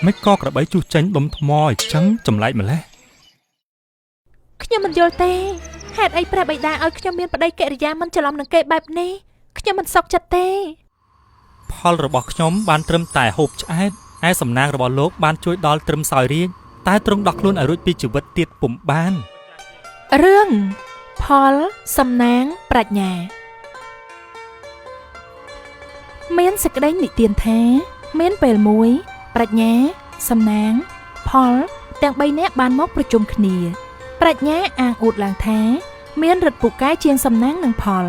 មិនក៏ក្របីជុះចេញដុំថ្មអញ្ចឹងចម្លែកម្លេះ ខ្ញុំមិនយល់ទេហេតុអីព្រះបិតាឲ្យខ្ញុំមានប្តីកិរិយាមិនច្រឡំនឹងគេបែបនេះខ្ញុំមិនសុខចិត្តទេ ផលរបស់ខ្ញុំបានត្រឹមតែហូបឆ្អែតឯសំណាងរបស់លោកបានជួយដល់ត្រឹមសោយរាជតែទ្រង់ដោះខ្លួនឲ្យរួចពីជីវិតទៀតពុំបាន រឿងផលសំណាងប្រាជ្ញាមានសេចក្តីនិទានថាមានពេលមួយ ប្រាជ្ញាសំណាងផលទាំងបីនាក់បានមកប្រជុំគ្នា ប្រាជ្ញាអាងអួតឡើងថា មានឫទ្ធិពូកែជាងសំណាងនិងផល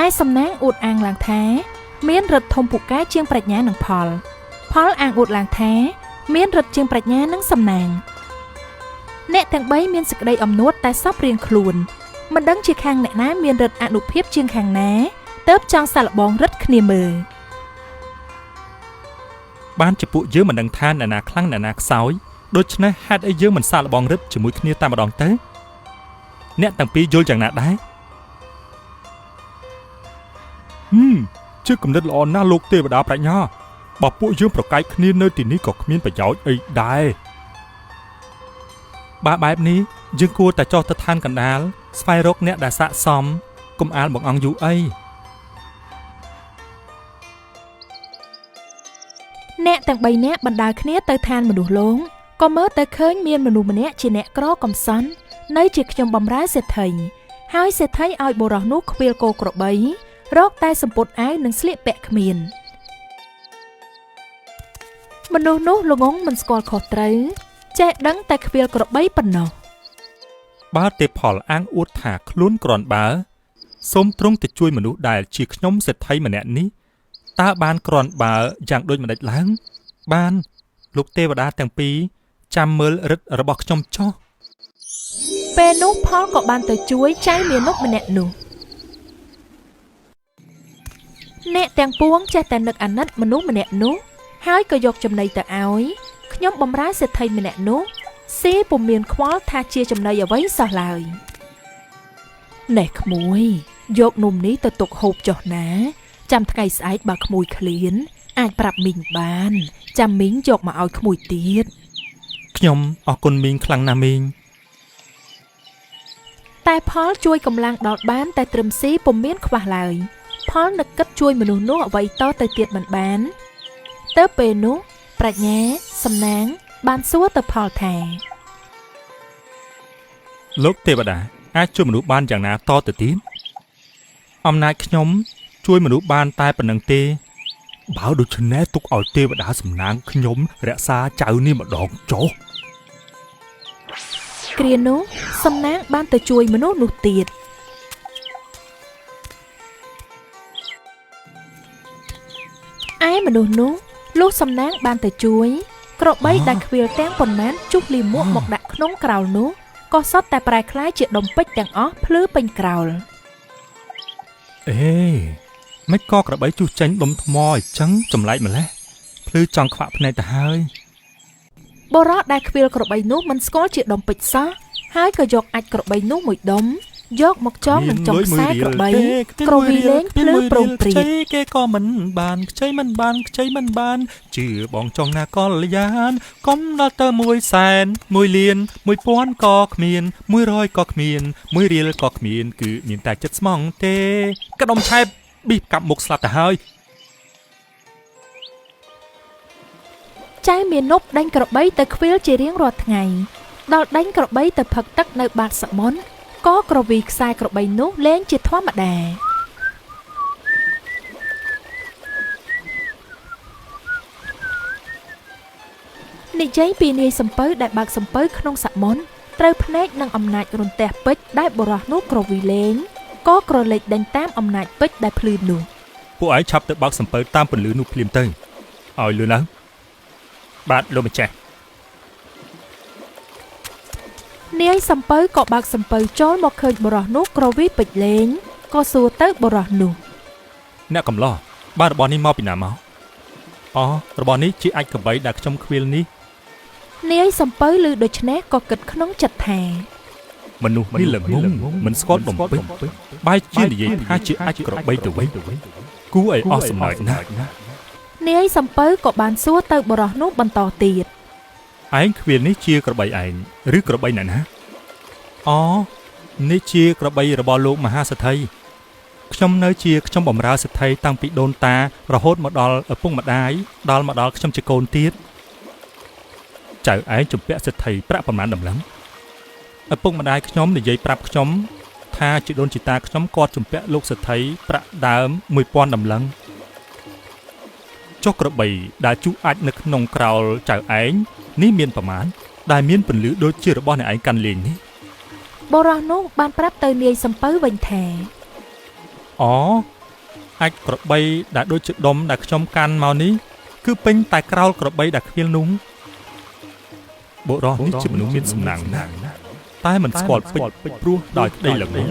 ឯសំណាងអួតអាងឡើងថា មានឫទ្ធិធំពូកែជាងប្រាជ្ញានិងផល ផលអាងអួតឡើងថា មានឫទ្ធិជាងប្រាជ្ញានិងសំណាង អ្នកទាំងបីមានសេចក្តីអំនួតតែសពរៀងខ្លួន មិនដឹងជាខាងអ្នកណាមានឫទ្ធិអនុភាពជាងខាងណាទើបចង់សាកល្បងឫទ្ធិគ្នាមើល បានជាពួកយើងមិនដឹងថាអ្នកណាខ្លាំងអ្នកណាខ្សោយដូច្នេះហេតុអីយើងមិនសាកល្បងរឹតជាមួយគ្នាតែម្ដងទៅអ្នកទាំងពីរយល់យ៉ាងណាដែរហឹមជាគំនិតល្អណាស់លោកទេវតាប្រាជ្ញាបើពួកយើងប្រកែកគ្នានៅទីនេះក៏គ្មានប្រយោជន៍អីដែរបើបែបនេះយើងគួរតែចុះទៅឋានកណ្ដាលស្វែងរកអ្នកដែលស័ក្តិសម កុំអាលបង្អង់យូរអី អ្នកទាំងបីនាក់បណ្ដើរគ្នាទៅឋានមនុស្សលោងក៏មើលទៅឃើញមានមនុស្សម្នាក់ជាអ្នកក្រកំសត់នៅជាខ្ញុំបម្រើសេដ្ឋីហើយសេដ្ឋីឲ្យបុរសនោះខ្វៀលគោក្របីរកតែសំពត់អាវនិងស្លៀកពាក់គ្មានមនុស្សនោះល្ងង់មិនស្គាល់ខុសត្រូវចេះដឹងតែខ្វៀលក្របីប៉ុណ្ណោះ បើទេផលអាងអួតថាខ្លួនក្រាន់បើសូមទ្រង់ទៅជួយមនុស្សដែលជាខ្ញុំសេដ្ឋីម្នាក់នេះតើបានក្រាន់បើយ៉ាងដូចម្តេចឡើង បានលោកទេវតាទាំងពីរចាំមើលឫទ្ធិរបស់ខ្ញុំចុះ ពេលនោះផលក៏បានទៅជួយចៅមាណពម្នាក់នោះអ្នកទាំងពួងចេះតែនឹកអាណិតមនុស្សម្នាក់នោះហើយក៏យកចំណីទៅឲ្យខ្ញុំបម្រើសេដ្ឋីម្នាក់នោះស៊ីពុំមានខ្វល់ថាជាចំណីអ្វីសោះឡើយណែក្មួយយកនំនេះទៅទុកហូបចុះណាចាំថ្ងៃស្អែកបើក្មួយឃ្លានអាចប្រាប់មីងបានចាំមីងយកមកឲ្យក្មួយទៀត ខ្ញុំអរគុណមីងខ្លាំងណាស់មីង តែផលជួយកម្លាំងដល់បានតែត្រឹមស៊ីពុំមានខ្វះឡើយផលនឹកគិតជួយមនុស្សនោះអ្វីតទៅទៀតមិនបានទៅពេលនោះប្រាជ្ញាសំណាងបានសួរទៅផលថា លោកទេវតាអាចជួយមនុស្សបានយ៉ាងណាតទៅទៀតអំណាចខ្ញុំជួយមនុស្សបានតែប៉ុណ្្នឹងទេបើដូច្នេះទុកឲ្យទេវតាសំណាងខ្ញុំរក្សាចៅនេះម្ដងចុះ គ្រានោះសំណាងបានទៅជួយមនុស្សនោះទៀតឯមនុស្សនោះលុះសំណាងបានទៅជួយក្របីដែលខ្វៀលទាំងប៉ុន្មានជុះលីមួកមកដាក់ក្នុងក្រោលនោះក៏សុទ្ធតែប្រែក្លាយជាដុំពេជ្រទាំងអស់ភ្លឺពេញក្រោល អេមិនក៏ក្របីជុះចេញដុំថ្មអញ្ចឹងចម្លែកម្លេះភ្លឺចង់ខ្វាក់ភ្នែកទៅហើយ បុរសដែលខ្វៀលក្របីនោះមិនស្គាល់ជាដុំពេជ្រសោះហើយក៏យកអាចក្របីនោះមួយដុំយកមកចងនឹងចុងខ្សែក្របីក្រវីលេងភ្លឺប្រងព្រាត ខ្ចីគេក៏មិនបានខ្ចីមិនបានខ្ចីមិនបានជឿបងចង់ណាកល្យានកុំដល់ទៅ1សែន1លាន1000ក៏គ្មាន100ក៏គ្មាន1រៀលក៏គ្មានគឺមានតែចិត្តស្មងទេកដុំឆែបប៊ីបកាប់មុខស្លាប់ទៅហើយ ចៅមាណពដេញក្របីទៅខ្វៀលជារៀងរាល់ថ្ងៃដល់ដេញក្របីទៅផឹកទឹកនៅបាតសមុទ្រក៏ក្រវីខ្សែក្របីនោះលែងជាធម្មតានិយាយពីនាយសំពៅដែលបើកសំពៅក្នុងសមុទ្រត្រូវភ្នែកនឹងអំណាចរន្ទះពេជ្រដែលបុរសនោះក្រវីលេងក៏ក្រឡេកដេញតាមអំណាចពេជ្រដែលភ្លឺនោះ ពួកឯងឆាប់ទៅបើកសំពៅតាមពន្លឺនោះភ្លាមទៅឲ្យលឿនឡើងបាទលោកម្ចាស់ នាយសំពៅក៏បើកសំពៅចូលមកឃើញបុរសនោះក្រវីពេជ្រលេងក៏សួរទៅបុរសនោះ អ្នកកំឡោះបានរបស់នេះមកពីណាមកអូរបស់នេះជាអាចក្របីដែលខ្ញុំខ្វៀលនេះ នាយសំពៅឮដូច្នេះក៏គិតក្នុងចិត្តថា មនុស្សនេះល្ងងមិនស្គាល់បំពេញបែរជានិយាយថាជាអាចក្របីទៅវិញគួរឲ្យអស់សំណើចណាស់ នាយសំពៅក៏បានសួរទៅបុរសនោះបន្តទៀត ឯងខ្វៀលនេះជាក្របីឯងឬក្របីអ្នកណាអូនេះជាក្របីរបស់លោកមហាសេដ្ឋីខ្ញុំនៅជាខ្ញុំបម្រើសេដ្ឋីតាំងពីដូនតារហូតមកដល់ឪពុកម្ដាយដល់មកដល់ខ្ញុំជាកូនទៀតចៅឯងជំពាក់សេដ្ឋីប្រាក់ប្រមាណតម្លឹងឪពុកម្ដាយខ្ញុំនិយាយប្រាប់ខ្ញុំថាជីដូនជីតាខ្ញុំគាត់ជំពាក់លោកសេដ្ឋីប្រាក់ដើម1000តម្លឹងចុះក្របីដែលជុះអាចនៅក្នុងក្រោលចៅឯងនេះមានប្រមាណដែលមានពន្លឺដូចជារបស់អ្នកឯងកាន់លេងនេះ បុរសនោះបានប្រាប់ទៅនាយសំពៅវិញថា អូអាចក្របីដែលដូចជាដុំដែលខ្ញុំកាន់មកនេះគឺពេញតែក្រោលក្របីដែលខ្វៀលនោះបុរសនេះជាមនុស្សមានសំណាងណាស់តែមិនស្គាល់ពេជ្រព្រោះដោយក្តីល្ងង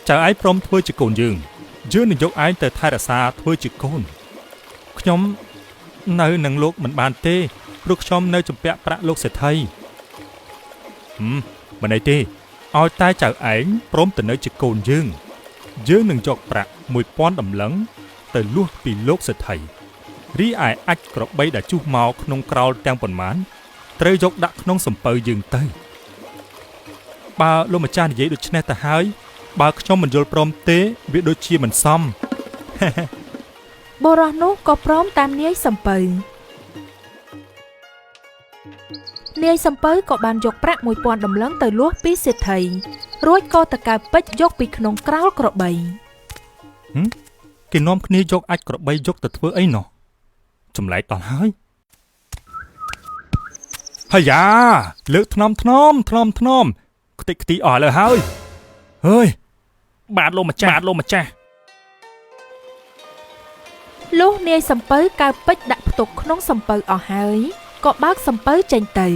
ចៅឯងព្រមធ្វើជាកូនយើងយើងនឹងយកឯងទៅថែរក្សាធ្វើជាកូនខ្ញុំនៅនឹងលោកមិនបានទេព្រោះខ្ញុំនៅជំពាក់ប្រាក់លោកសេដ្ឋីមិនអីទេឲ្យតែចៅឯងព្រមទៅនៅជាកូនយើងយើងនឹងយកប្រាក់1000តម្លឹងទៅលួសពីលោកសេដ្ឋីរីឯអាចក្របីដែលជុះមកក្នុងក្រោលទាំងប៉ុន្មានត្រូវយកដាក់ក្នុងសំពៅយើងទៅបើលោកម្ចាស់និយាយដូច្នេះទៅហើយបើខ្ញុំមិនយល់ព្រមទេវាដូចជាមិនសម បុរសនោះក៏ព្រមតាមនាយសំពៅនាយសំពៅក៏បានយកប្រាក់1000តម្លឹងទៅលួសពីសេដ្ឋីរួចក៏ទៅកើពេជ្រយកពីក្នុងក្រោលក្របី គេនាំគ្នាយកអាចក្របីយកទៅធ្វើអីណោះចម្លែកដល់ហើយហើយយ៉ាលើកថ្នមថ្នមថ្នមថ្នមខ្ទេចខ្ទីអស់លើហើយហើយបាទលោកម្ចាស់បាទលោកម្ចាស់ លុះនាយសំពៅកើពេជ្រដាក់ផ្ទុកក្នុងសំពៅអស់ហើយក៏បើកសំពៅចេញទៅ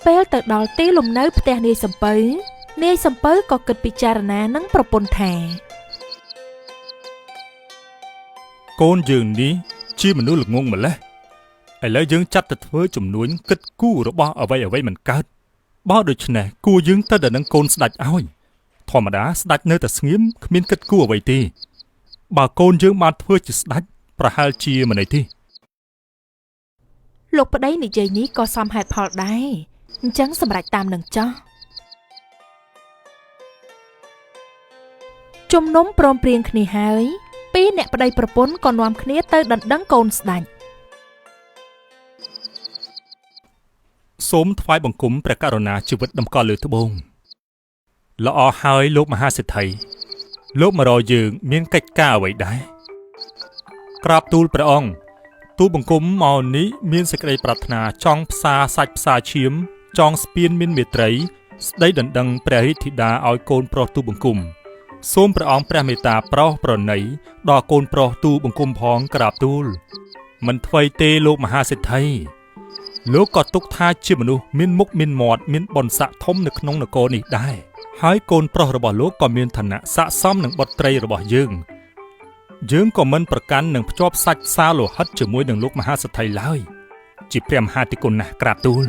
ពេលទៅដល់ទីលំនៅផ្ទះនាយសំពៅនាយសំពៅក៏គិតពិចារណានឹងប្រពន្ធថា កូនយើងនេះជាមនុស្សល្ងងម្លេះឥឡូវយើងចាត់ទៅធ្វើជំនួញគិតគូររបស់អ្វីៗមិនកើតបើដូច្នេះគួរយើងទៅដល់នឹងកូនស្ដេចឲ្យធម្មតាស្ដេចនៅតែស្ងៀមគ្មានគិតគូរអ្វីទេបើកូនយើងបានធ្វើជាស្ដេចប្រហែលជាមិនអីទេ លោកប្តីនិយាយនេះក៏សមហេតុផលដែរអញ្ចឹងសម្រេចតាមនឹងចោះជំនុំព្រមព្រៀងគ្នាហើយពីរអ្នកប្តីប្រពន្ធក៏នាំគ្នាទៅដណ្ដឹងកូនស្ដេច សូមថ្វាយបង្គំព្រះករុណាជីវិតតម្កល់លើត្បូងល្អហើយលោកមហាសេដ្ឋីលោកមករកយើងមានកិច្ចការអ្វីដែរក្រាបទូលព្រះអង្គទូលបង្គំមកនេះមានសេចក្តីប្រាថ្នាចង់ផ្សារសាច់ផ្សារឈាមចង់ស្ពានមានមេត្រីស្ដីដណ្ដឹងព្រះរាជធីតាឲ្យកូនប្រុសទូលបង្គំសូមព្រះអង្គព្រះមេត្តាប្រោសប្រណីដល់កូនប្រុសទូលបង្គំផងក្រាបទូលមិនថ្វីទេលោកមហាសេដ្ឋីលោកក៏ទុកថាជាមនុស្សមានមុខមានមាត់មានបុណ្យស័ក្តិធំនៅក្នុងនគរនេះដែរហើយកូនប្រុសរបស់លោកក៏មានឋានៈស័ក្តិសមនឹងបុត្រីរបស់យើងយើងក៏មិនប្រកាន់នឹងភ្ជាប់សាច់សារលោហិតជាមួយនឹងលោកមហាសេដ្ឋីឡើយជាព្រះមហាធិគុណណាស់ក្រាបទូល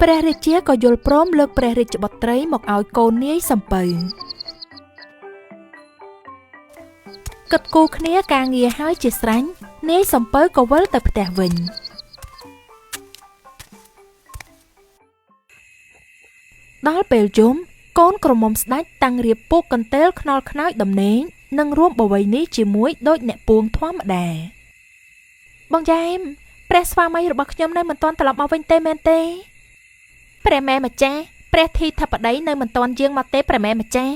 ព្រះរាជាក៏យល់ព្រមលើកព្រះរាជបុត្រីមកឲ្យកូននាយសំពៅគិតគូរគ្នាការងារហើយជាស្រេចនាយសំពៅក៏វិលទៅផ្ទះវិញដល់ពេលយំកូនក្រមុំស្ដេចតាំងរៀបពូកកន្ទេលខ្នល់ខ្នើយដំណេកនិងរួមបវេនីជាមួយដូចអ្នកពួងធម្មតាបងយ៉ែមព្រះស្វាមីរបស់ខ្ញុំនៅមិនទាន់ត្រឡប់មកវិញទេមែនទេព្រះម៉ែម្ចាស់ព្រះធីធិបតីនៅមិនទាន់យាងមកទេព្រះម៉ែម្ចាស់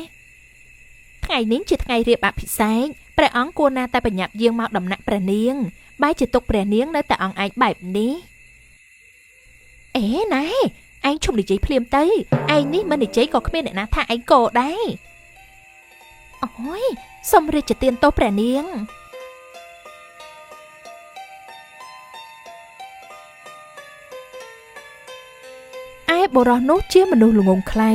ថ្ងៃនេះជាថ្ងៃរៀបអភិសេកព្រះអង្គគួរណាតែប្រញាប់យាងមកដំណាក់ព្រះនាងបែរជាទុកព្រះនាងនៅតែអង្គឯងបែបនេះអេណែឯងឈប់និយាយភ្លាមទៅឯងនេះមិននិយាយក៏គ្មានអ្នកណាថាឯងកោដែរអូយសូមរាជទានទោសព្រះនាងឯបុរសនោះជាមនុស្សល្ងងខ្លៅ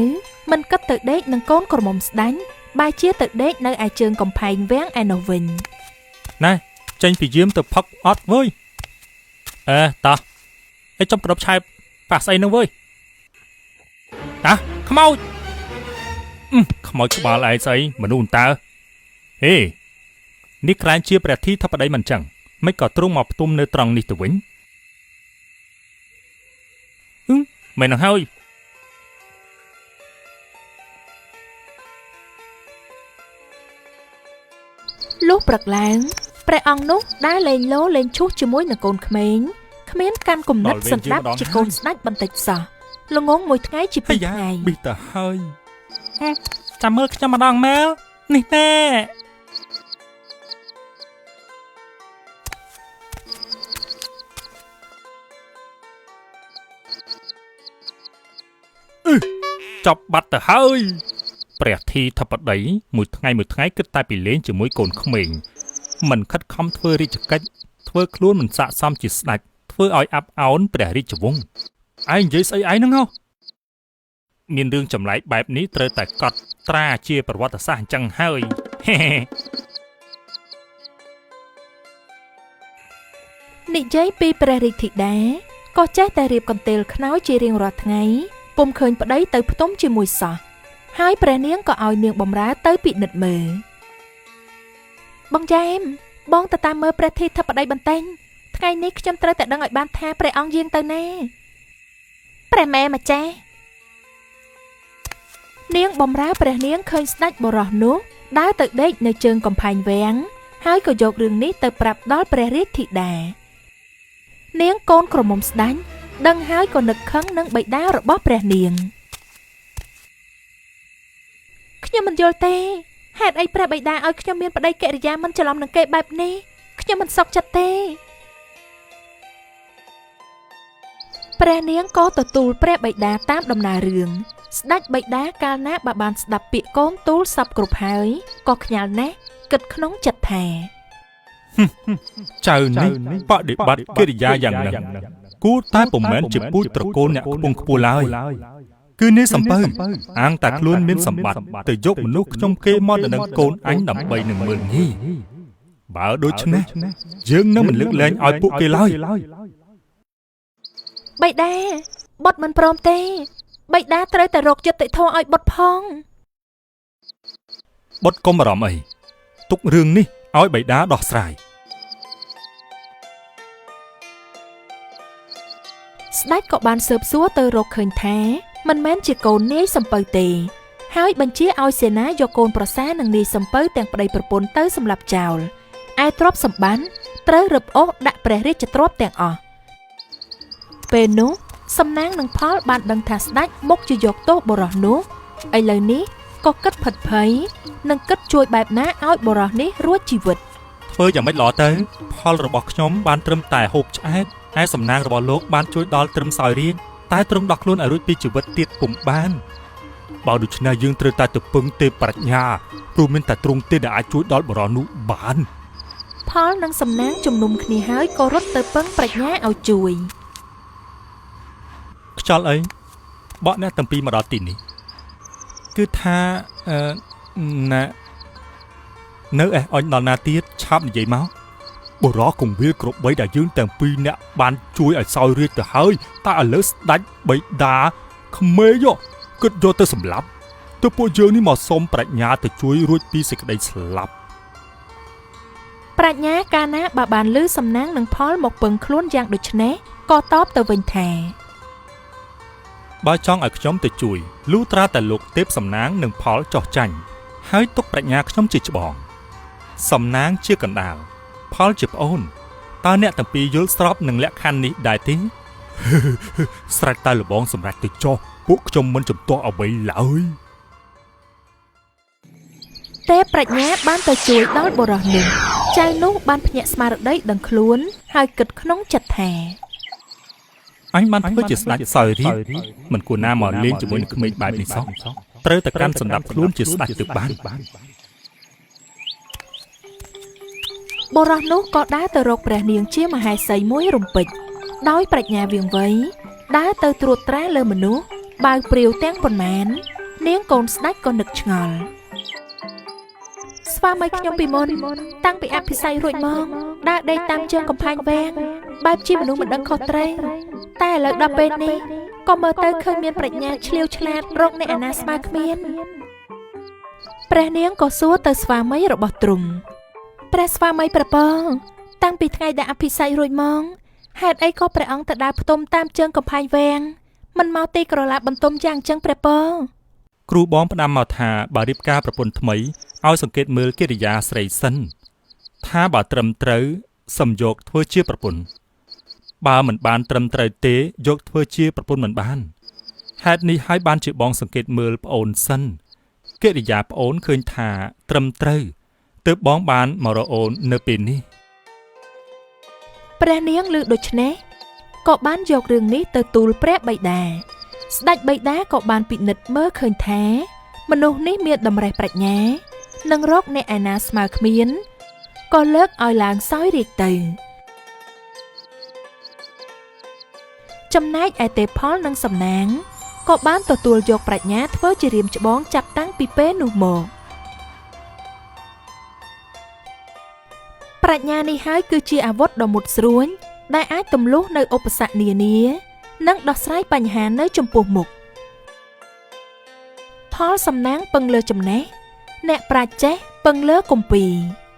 មិនគិតទៅដេកនឹងកូនក្រមុំស្ដាញ់បែរជាទៅដេកនៅឯជើងកំផែងវាំងឯនោះវិញ ណែចេញពីយាមទៅផឹកអត់វើយអេតោះអីចំក្របឆែបប៉ះស្អីនឹងវើយតា ខ្មោចអឺខ្មោចក្បាលឯងស្អីមនុស្សអន្តើហេនេះក្រែងជាព្រះធីធិបតីមិនចឹងមិនក៏ទ្រង់មកផ្ទុំនៅត្រង់នេះទៅវិញអឺមែននឹងហើយ លុះព្រឹកឡើងព្រះអង្គនោះដើរលេងលោលេងឈូសជាមួយនឹងកូនក្មេងគ្មានកាន់គំនិត ដល់វេន សន្តាប់ យើងម្ដង ជាកូនស្ដេចបន្តិចសោះល្ងងមួយថ្ងៃជាពី ហើយយ៉ា រថ្ងៃ ប៊ីទៅហើយហេចាំមើលខ្ញុំម្ដងមើលនេះណែអឺចប់បាត់ទៅហើយព្រះធីធិបតីមួយថ្ងៃមួយថ្ងៃគិតតែពីលេងជាមួយកូនក្មេងមិនខិតខំធ្វើរាជកិច្ចធ្វើខ្លួនមិនស័ក្តិសមជាស្ដេចធ្វើឲ្យអាប់អោនព្រះរាជវង្សឯងនិយាយស្អីឯងហ្នឹងហ៎ មានរឿងចម្លែកបែបនេះត្រូវតែកត់ត្រាជាប្រវត្តិសាស្ត្រអញ្ចឹងហើយ ហេហេ និយាយពីព្រះរាជធិតាក៏ចេះតែរៀបកន្ទេលខ្នើយជារៀងរាល់ថ្ងៃពុំឃើញប្តីទៅផ្ទុំជាមួយសោះហើយព្រះនាងក៏ឲ្យនាងបំរើទៅពិនិត្យមើលបងយ៉ែមបងទៅតាមមើលព្រះធីធិបតីបន្ទែងថ្ងៃនេះខ្ញុំត្រូវតែដឹងឲ្យបានថាព្រះអង្គយាងទៅណាព្រះម៉ែម្ចាស់នាងបំរើព្រះនាងឃើញស្ដេចបុរសនោះដើរទៅដេកនៅជើងកំផែងវាំងហើយក៏យករឿងនេះទៅប្រាប់ដល់ព្រះរាជធិតា នាងកូនក្រមុំស្ដាញ់ដឹងហើយក៏នឹកខឹងនឹងបិតារបស់ព្រះនាងខ្ញុំមិនយល់ទេហេតុអីព្រះបិតាឲ្យខ្ញុំមានប្តីកិរិយាមិនច្រឡំនឹងគេបែបនេះខ្ញុំមិនសុខចិត្តទេព្រះនាងក៏ទទួលព្រះបិតាតាមដំណើររឿងស្ដេចបិតាកាលណាបើបានស្ដាប់ពាក្យកូនទូលសពគ្រប់ហើយក៏ខ្ញាល់ណាស់គិតក្នុងចិត្តថា ចៅនេះបដិបត្តិកិរិយាយ៉ាងនឹងគួរតែពុំមែនជាពូជត្រកូលអ្នកខ្ពង់ខ្ពស់ឡើយគឺនេះសំពៅអាងតែខ្លួនមានសម្បត្តិទៅយកមនុស្សខ្ញុំគេមកដល់នឹងកូនអញដើម្បីនឹងមើលងាយបើដូច្នេះយើងនឹងមិនលើកលែងឲ្យពួកគេឡើយ បិតាបុត្រមិនព្រមទេបិតាត្រូវតែរកយុត្តិធម៌ឲ្យបុត្រផង បុត្រកុំបារម្ភអីទុករឿងនេះឲ្យបិតាដោះស្រាយ ស្ដេចក៏បានស៊ើបសួរទៅរកឃើញថាមិនមែនជាកូននាយសំពៅទេហើយបញ្ជាឲ្យសេនាយកកូនប្រសានិងនាយសំពៅទាំងប្តីប្រពន្ធទៅសម្លាប់ចោលឯទ្រព្យសម្បត្តិត្រូវរឹបអូសដាក់ព្រះរាជទ្រព្យទាំងអស់ពេលនោះសំណាងនិងផលបានដឹងថាស្ដេចមុខជាយកទោសបុរសនោះឥឡូវនេះក៏គិតផិតភ័យនិងគិតជួយបែបណាឲ្យបុរសនេះរួចជីវិត ធ្វើយ៉ាងម៉េចល្អទៅផលរបស់ខ្ញុំបានត្រឹមតែហូបឆ្អែតឯសំណាងរបស់លោកបានជួយដល់ត្រឹមសោយរាជតែទ្រង់ដោះខ្លួនឲ្យរួចពីជីវិតទៀតពុំបានបើដូច្នេះយើងត្រូវតែទៅពឹងទេពប្រាជ្ញាព្រោះមានតែទ្រង់ទេដែលអាចជួយដល់បុរសនោះបាន ផលនិងសំណាងជំនុំគ្នាហើយក៏រត់ទៅពឹងប្រាជ្ញាឲ្យជួយ ខ្យល់អីបកអ្នកទាំងពីរមកដល់ទីនេះគឺថាអឺណានៅអេះអញដល់ណាទៀតឆាប់និយាយមកបុរសកងវិលក្របីដែលយើងទាំងពីរអ្នកបានជួយឲ្យសោយរាជទៅហើយតែឥឡូវស្ដេចបិតាក្មេងគិតយកទៅសម្លាប់ទើបពួកយើងនេះមកសុំប្រាជ្ញាទៅជួយរួចពីសេចក្តីស្លាប់ ប្រាជ្ញាកាលណាបើបានឮសំណាងនិងផលមកពឹងខ្លួនយ៉ាងដូចនេះក៏តបទៅវិញថា បើចង់ឲ្យខ្ញុំទៅជួយលុះត្រាតែលោកទេពសំណាងនិងផលចោះចាញ់ហើយទុកប្រាជ្ញាខ្ញុំជាច្បងសំណាងជាកណ្ដាលផលជាប្អូនតើអ្នកទាំងពីរយល់ស្របនឹងលក្ខខណ្ឌនេះដែរទេ ស្រេចតែលបងសម្រេចទៅចោះពួកខ្ញុំមិនជំទាស់អ្វីឡើយ ទេពប្រាជ្ញាបានទៅជួយដល់បុរសនោះចៅនោះបានភ្ញាក់ស្មារតីដឹងខ្លួនហើយគិតក្នុងចិត្តថា អញបានធ្វើជាស្ដេចសោយរាជមិនគួរណាមកលេងជាមួយនឹងក្មេងបែបនេះសោះត្រូវតែកាន់សម្ដាប់ខ្លួនជាស្ដេចទៅបាន បុរសនោះក៏ដើរទៅរកព្រះនាងជាមហេសីមួយរំពេចដោយប្រាជ្ញាវាងវៃដើរទៅត្រួតត្រាលើមនុស្សបាវព្រាវទាំងប៉ុន្មាននាងកូនស្ដេចក៏នឹកឆ្ងល់ ស្វាមីខ្ញុំពីមុនតាំងពីអភិសេករួចមកដើរដេកតាមជើងកំផែងវាំងបែបជាមនុស្សមិនដឹងខុសត្រូវតែឥឡូវដល់ពេលនេះក៏មើលទៅឃើញមានប្រាជ្ញាឆ្លៀវឆ្លាតរកអ្នកអាណាស្មើគ្មានព្រះនាងក៏សួរទៅស្វាមីរបស់ទ្រង់ព្រះស្វាមីប្រពរតាំងពីថ្ងៃដែលអភិសេករួចមកហេតុអីក៏ព្រះអង្គទៅដើរផ្ទុំតាមជើងកំផែងវាំងមិនមកទីក្រឡាបន្ទុំយ៉ាងចឹងព្រះពរ គ្រូបងផ្ដាំមកថាបើរៀបការប្រពន្ធថ្មីឲ្យសង្កេតមើលកិរិយាស្រីសិនថាបើត្រឹមត្រូវសំយកធ្វើជាប្រពន្ធបើមិនបានត្រឹមត្រូវទេយកធ្វើជាប្រពន្ធមិនបានហេតុនេះហើយបានជាបងសង្កេតមើលប្អូនសិនកិរិយាប្អូនឃើញថាត្រឹមត្រូវទើបបងបានមករកអូននៅពេលនេះ ព្រះនាងឮដូច្នេះក៏បានយករឿងនេះទៅទូលព្រះបិតាស្ដេចបិតាក៏បានពិនិត្យមើលឃើញថាមនុស្សនេះមានតម្រេះប្រាជ្ញានិងរកអ្នកឯណាស្មើគ្មានក៏លើកឲ្យឡើងសោយរាជទៅចំណែកឯទេផលនិងសំណាងក៏បានទទួលយកប្រាជ្ញាធ្វើជារៀមច្បងចាប់តាំងពីពេលនោះមកប្រាជ្ញានេះហើយគឺជាអាវុធដ៏មុតស្រួញដែលអាចទម្លុះនៅឧបសគ្គនានានិងដោះស្រាយបញ្ហានៅចំពោះមុខផលសំណាងពឹងលើចំណេះអ្នកប្រាជ្ញចេះពឹងលើគម្ពីរ។